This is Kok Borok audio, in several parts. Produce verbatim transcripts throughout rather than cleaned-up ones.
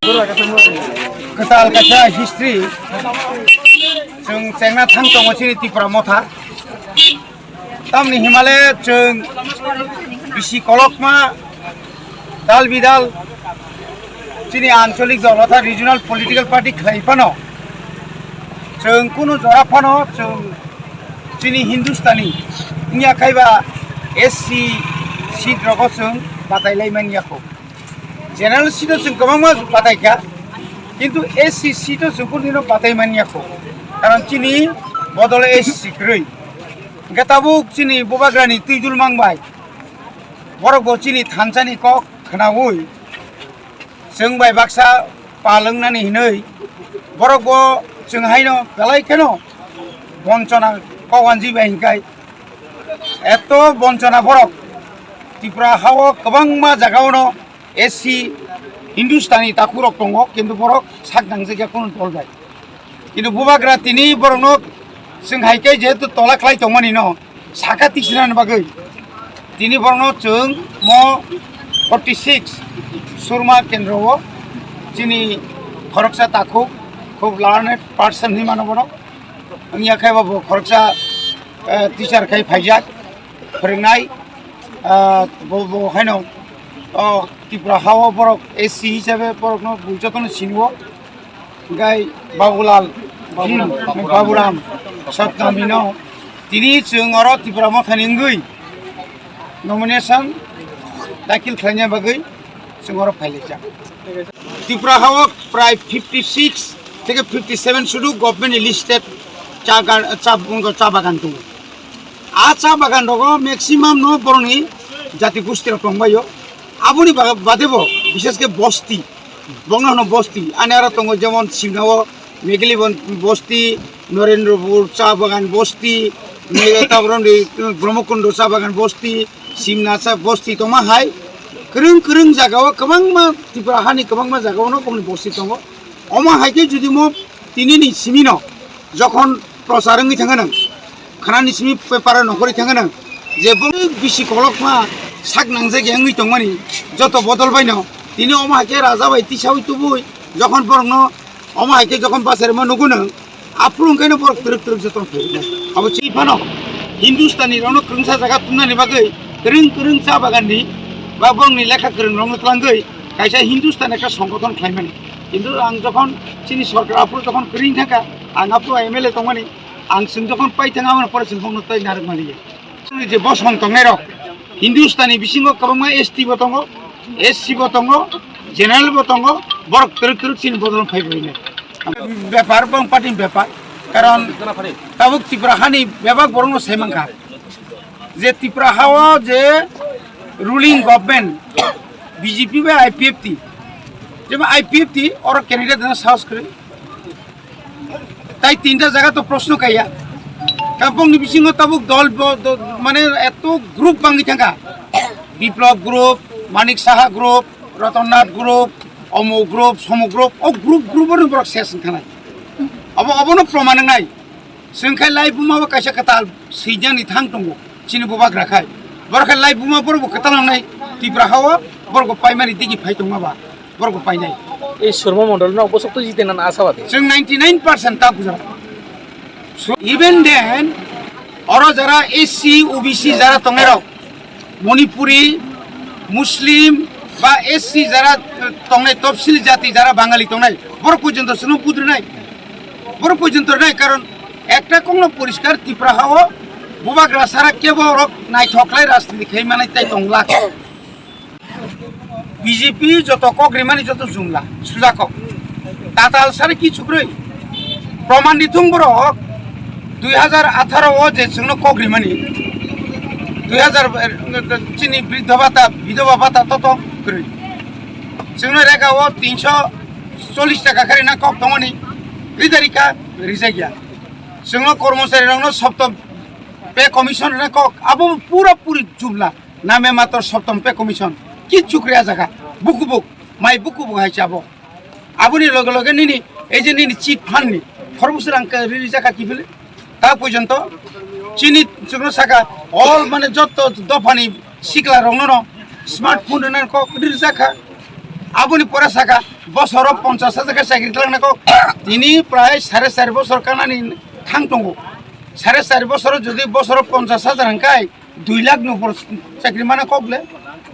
Kwtal kaisa history chwng chengna thang tongo chini Tipra Motha. Tamni himale chwng bisi kolokma dal bidal chini ancholik dol otha regional political party khlai phano chwng kunu jora phano chwng chini Hindustani wngya khaiba S C seat rogo chwng batai lai manya kho. General seat o chwng kwbangma batai kha, kintu S C seat o chwng kunu dino batai manya kho, karon chini bodol S C kwrwi. Hingke tabuk chini bubagrani twi dul mang bai, borok bo chini thansani kok khnaui chwng bai baksa pal wngnani hinwi borok bo chwng haino belai kheno bonchona kok wanji bai hinkai. Eto bonchona borok Tripura hao kwbangma jagao no S C Hindustani takhurok tongo, kintu borok sak nangjakya kunu dol bai. Kintu bubagra tini borokno chwng hai khe jehetu tola khlai tongmani no saka tisnani bagwi tini borokno chwng mo forty six Surma kendro o chini khoroksa takhuk khub learned person hinwi mano bono. Wngya khe bo khoroksa, eh, teacher khai phaijak. Phwrwngnai, ah, bo, bo haino, oh, Tripura hao borok S C hisabe borokno bo jotono sinio. Gai Babulal, Baburam, Baburam, Satnamino, tini chwng oro Tripura Mothani wngwi nomination dakil khlaina bagwi chwng oro phailaijak. Tripura hao prai fifty six theke fifty seven sudu government listed cha gar-, cha, cha bagan tongo. A cha bagan rogo maximum no boroni jati gosti rok tongbaio. Aboni ba-, bade bo bishesh khe bosti, bongno hwno bosti. Ani aro tongo jemon Simnao Meghalibon bosti, Norendrapur cha bagan bosti, Mega Taboroni Brahmakundo cha bagan bosti, Simna cha bosti tongma hai. Kwrwng kwrwng jagao kwbangma Tripura hani kwbangma jagao no bongni bosti tongo. Omo hai khe judi mo tinini simino jokhon prochar wngwi thangkha nang, khanani simi paper o nongkhorwi thangkha nang, je bo bisi kolokma sak nangjak ya wngwi tongmani joto bodol baino tini omo hai khe raja bai tisaui tubui jokhon borokno omo hai khe jokhon bacharima nugo nang, aphuru wngkhaino borok twrwk twrwk jotono phaiwi nai. Abo chini phano Hindustani rokno kwrwngsa jaga tumnani bagwi kwrwng kwrwng cha baganni ba borokni lekha kwrwng rokno twlangwi kaisa Hindustan ekta songothon khlaimani. Kintu ang jokhon chini sorkar aphuru jokhon kwrwng thangkha, ang aphuru M L A tongmani, ang chwng jokhon pai thang aboni pore chwng bokno tei narwk maliya. Chwngni je bosong tongnai rok, Hindustani bisingo kwbangma S T bo tongo, S C bo tongo, general bo tongo, borok twrwk twrwk chini bodolno phai bo hinwi. Bepar bong party ni bepar, karon tabuk Tripura hani bebak borokno sai mankha. Je Tripura hao je ruling government B J P bai I P F T, jeba I P F T oro candidate na sahos kwrwi. Tai tinta jaga to proshno kaiya. Kampong ni bisingo tabuk dol bo-, do-, mane eto group bangwi thangkha. Biplop group, Manik Saha group, Ratan Nath group, Omuk group, Somuk group, o group group oro borok ses wngkha nai. Abo, obono proman wngnai. Chwng khe lai buma bo kaisa kwtal swijani thang tongo, chini bubagra khai. Borok khe lai buma borok bo kwtal wngnai Tripura hao, borok bo paimani digi phai tongma ba, borok bo painai. Ei Surma Mondol no bosok to jite nan asa wadi. Chwng ninety nine percent ta bujak. So, even then, oro jara S C, O B C jara tongnai rok, Manipuri, Muslim ba S C jara tongnai, topsil jati jara Bangali tongnai, borok porjonto chwngno budrinai. Borok porjonto rinai, karon ekta kokno poriskar Tripura hao bubagra sara kebo rok naithok khlai rajniti khai manai tai tongla. B J P joto kok rimani joto jumla, suja kok. Tatal sari kichu kwrwi. Proman ni thung borok dui hajar atharo o je chwngno kok rimani, dui hajar, eh, chini briddho bhata, bidhoba bhata toto kwrwi. Chwngno rega o tinso chollish taka khe rina kok tongoni, rida rikha, rijakya. Chwngno kormochari rokno soptom pay commission rina kok, abo pura puri jumla. Name matro soptom pay commission, kichu kwrwi a jaga, bukubuk, mai bukubuk hai chabo. Aboni loge loge nini, ei je nini chit phan ni, khorokbwswk rang ka ri rijak kha kiphilwi. Ta porjonto, chini chwngno saka, all mane jotto dophani sikla rokno no smartphone rwna kok ri rijak kha. Aboni pore saka, bosoro ponchas hajar khe chakri tlangnai kok. Tini prai sare char bosor kanani thang tongo. Sare char bosoro jodi bosoro ponchas hajar hwnkhe dui lakh ni upor chakri mana kok le.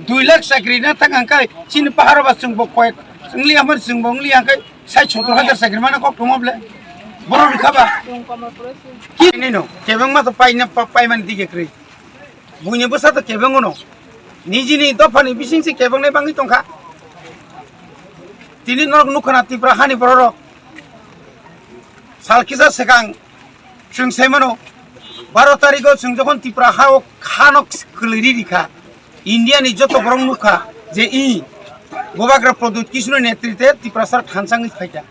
Dui lakh chakri na thang hwnkhe chini paharo ba chwngbo koyek wngli amar chwngbo wngli hwnkhe sait sottor hajar chakri mana kok tongma ble. Borok rikha ba. Ki nino, kebengma to paina, pa-, paimani dige kwrwi. Buini bwsa to kebengno. Nijini dophani bisingsi kebengnai bangwi tongkha. Tini norok nukha na Tripura hani bororok. Sal kisa swkang chwng sai mano, baro tarikgo chwng jokhon Tripura hao khano kwlwi ri rikha, India ni joto borok nukha je i Bubagra Pradyut Kishore netrite Tiprasa thansa wngwi phaikha.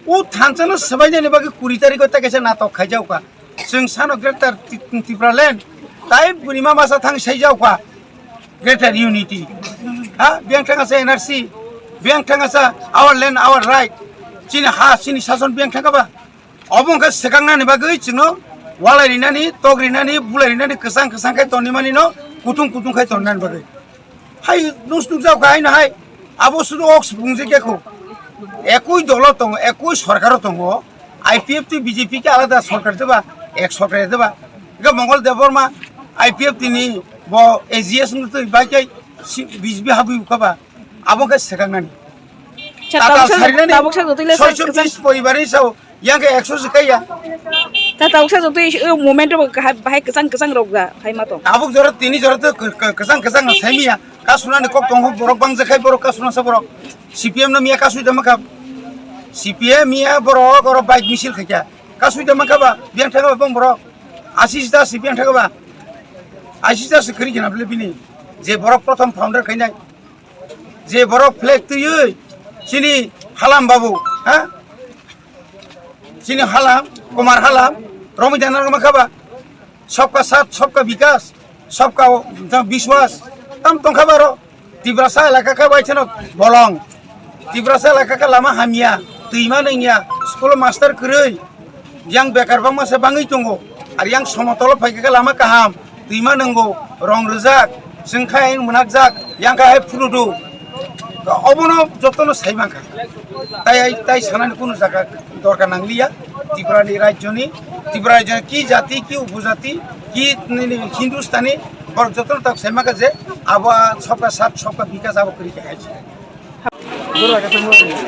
O thansa no swbainani bagwi kuri tarikgo ta kaisa natok khaijakha. Chwng sano Greater Ti-, Tipraland tai bwrwima masa thang saijakha Greater Unity. Ha, biyang thang asa N R C, biyang thang asa our land, our right. Chini ha, chini sason biyang thang ba. Obo wngkha swkaknani bagwi chwngno walai rinani, tok rinani, bulai rinani kwchang kwchang khai tonwi manino kutung kutung khai tongnani bagwi. Hai nus nukjak kha haino hai abo sudu ok sibung je khe khu. Ekui dolo tongo, ekui sorkaro tongo. I P F T B J P khe alada sorkar jeba, ek sorkar jeba. Ega Mongol Debbarma I P F T ni bo A G S no twi bai khe si-, B J P habwi ukha ba. Abo khe swkaknani. Cha, Tatal tabuk sa, sarinani tabuk sa jotoi le sa soicho kwchang. Bis poribar ni sao, yang khe ekso se kaiya. Ta tabuk sa jotoi o moment ro bahai, bahai kwchang kwchang rok ja, hai ma tong. Tabuk jora tini jora to k-, k-, kwchang kwchang no sai miya. Kasunani kok tongo borok bang je khai borok kasuna sa borok. C P M no miya kasui da makha. C P M miya borok oro bike misil khaikha. Kasui da makha ba, biyang thangba bang borok. Asis da si biyang thangba. Asis da si khri jana bile bini. Je borok prothom founder khainai. Je borok flag twiwi chini halam babu, ha? Chini halam, Kumar halam, romwi dana rwma khaba. Sabka saath, sabka vikas, sabka, jang, biswas. Tam tongkha baro. Tiprasa elaka khe waithano bolong. Tiprasa elaka khe lama hamya, twima nungya, school master kwrwi. Yang bekar bangma se bangwi tongo. Ar yang somotolo phaikha khe lama kaham, twima nungo, rong rwjak, chwng khe ayang mwnakjak, yang khe hai phuru do. Obono jotono sai mankha. Tai, tai sanani kunu jaga dorkar nangliya. Tripura ni rajyo ni, Tripura rajyo ni ki jati, ki upojati, ki nini Hindustani, borok jotono tak sai mankha je abo sabka saath, sabka vikas abo kwrwi khe hai se.